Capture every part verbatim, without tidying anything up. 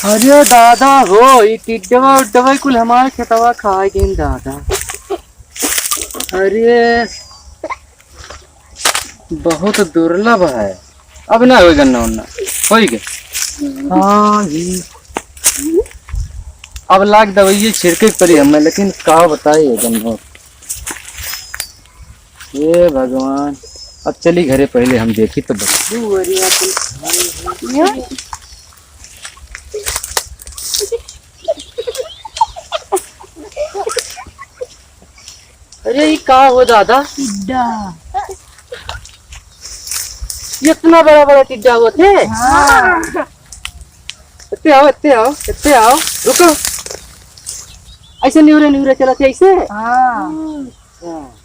अरे दादा हो, ई टिड्डवा उड्डवा कुल हमार खेतवा खा गइन दादा। अरे बहुत दुर्लभ है। अब ना होई गन्ना उन्ना। होई के? हाँ जी। अब लाग दवाइये छिड़के के पड़ी हमें, लेकिन का बताई ये गन्ना। हे भगवान, अब चली घरे, पहिले हम देखी तो बस। अरे, ई का हो दादा? टिड्डा। इतना बड़ा बड़ा टिड्डा होत है? हाँ। इत्ते आओ, इत्ते आओ, इत्ते आओ, रुको। ऐसे निहुरे निहुरे चलत है ऐसे? हाँ। हाँ।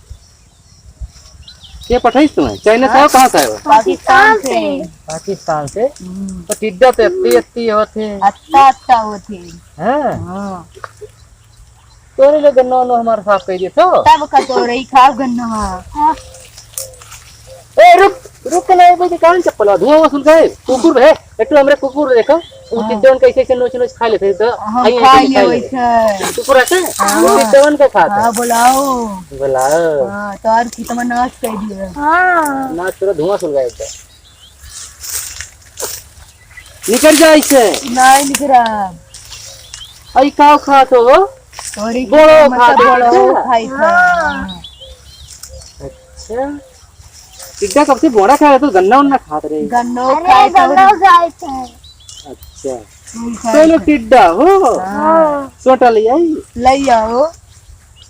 के पठाइस तुम्हें? चाइना से हाँ। आओ, कहाँ से आयो? पाकिस्तान से। पाकिस्तान से? हम्म। तो टिड्डा तो इत्ती इत्ती होत है। अत्ता अत्ता होत है। हाँ। हाँ। तोरे लोग गन्ना उन्ना हमार साफ कर दिए तो? तब का तोरे ही खाओ गन्ना। ए, रुक, रुक ना, ए भाई, कहाँ चप्पल बा? धुआं वसूल गए। कुकुर है, एक तो हमरे कुकुर देखो, वो हाँ। टिड्डन कैसे कैसे नोच नोच खा लेते हैं, तो हम आइए, खा आइए, ले आइए। वैसे। कुकुर आते हैं? हाँ। वो टिड्डन का खाते हैं। हाँ, बुलाओ। बुलाओ। हाँ, तो और की तुम्हें नाश कर दिया। हाँ। नाश करो, धुआं सुल गए एकदम। निकल जा इसे। नहीं निकरा। आई का खात हो? तोरी बड़ो की मतलब खात हो बड़ो क्या? खाई था। हाँ। अच्छा। टिड्डा कब से बोड़ा खा रहे तो गन्ना उन्ना खात रहे। गन्नो अरे, खाए तो गन्नो रे। खाए थे। अच्छा। फूल खाए तो लोग थे। टिड्डा हो। हाँ। सोटा ले आई। ले आओ।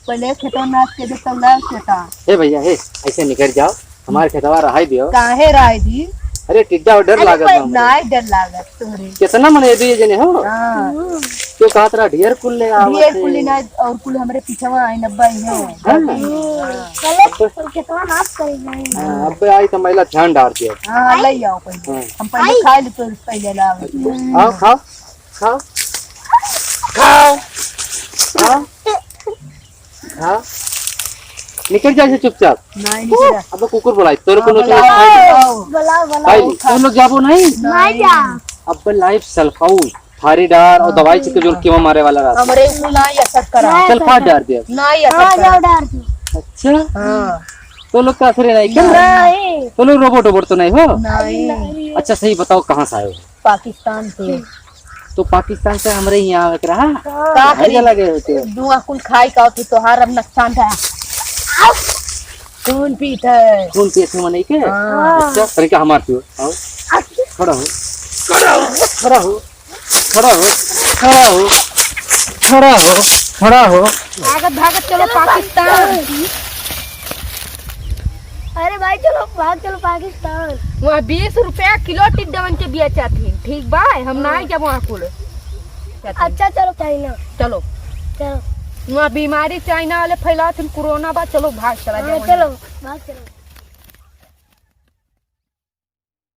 पहले खेतवा नाश के दे, तब लाओ खेता। हे भैया, हे, ऐसे निकल जाओ, हमारे खेतवा रहाई दियो। काहे रहाई दी? अरे टिड्डा और डर अरे लागत पर बा हमरे। नाई डर लागत तोहरे। कितना मने दे जने हो? हाँ। तो कहत रहा ढेर कुल ले आवत ढेर है। कुल ना और कुल हमरे पीछवा आइन अब्बा ही है। हाँ। हाँ। चलो, अब तो खेतवा नाश कर देंगे। हाँ, अब आई तो महिला ध्यान डार दियो। हाँ, ले आओ पहले। हाँ। हम पहले आई। खा ले तो पहले लाओ। आओ, खाओ। खाओ। खाओ। खाओ। खाओ। निकल जा इसे चुपचाप। नहीं निकला। अब कुकुर बुलाई, तोरे हाँ, कोनो बुलाओ, चीज खाई। बुलाओ। बुलाओ, बुलाओ। खाई। तुम लोग जाबो नहीं? नहीं जा। अब लाइफ सल्फाउल, थारी डार और हाँ। दवाई छिड़के जो कीमा मारे वाला रहता है। हमरे को ना ये असर करा। नहीं सल्फाट असर डार दिया। ना ये असर हाँ, करा। जाओ डार दो। अच्छा। हाँ। तो लोग का असर नहीं क्या? नहीं। तो लोग रोबोट वोबोट तो नहीं हो? नहीं। अच्छा सही बताओ कहाँ से आए हो? पाकिस्तान से। तो पाकिस्तान से हमरे यहाँ आवे के रहा? का हर करी? जगह गए होते हो। दुआ कुल खाई का होती तोहार अब नुकसान था। खून पीत है। खून पिए थे मने के? हाँ। अच्छा, तरीका हमार पियो। आओ। खड़ा हो। खड़ा हो। खड़ा हो। खड़ा हो। खड़ा हो। खड़ा हो। खड़ा हो। भागत भागत चलो पाकिस्तान। अरे भाई चलो, भाग चलो पाकिस्तान। वहाँ बीस रुपया किलो टिड्डवन के बेचत ही, ठीक बा? हम हाँ। नाई जब वहाँ कुल। अच्छा चलो चाइना। चलो। चलो। वहाँ बीमारी चाइना वाले फैलात ही, कोरोना बा, चलो भाग चला हाँ, जाओ। चलो, भाग चलो।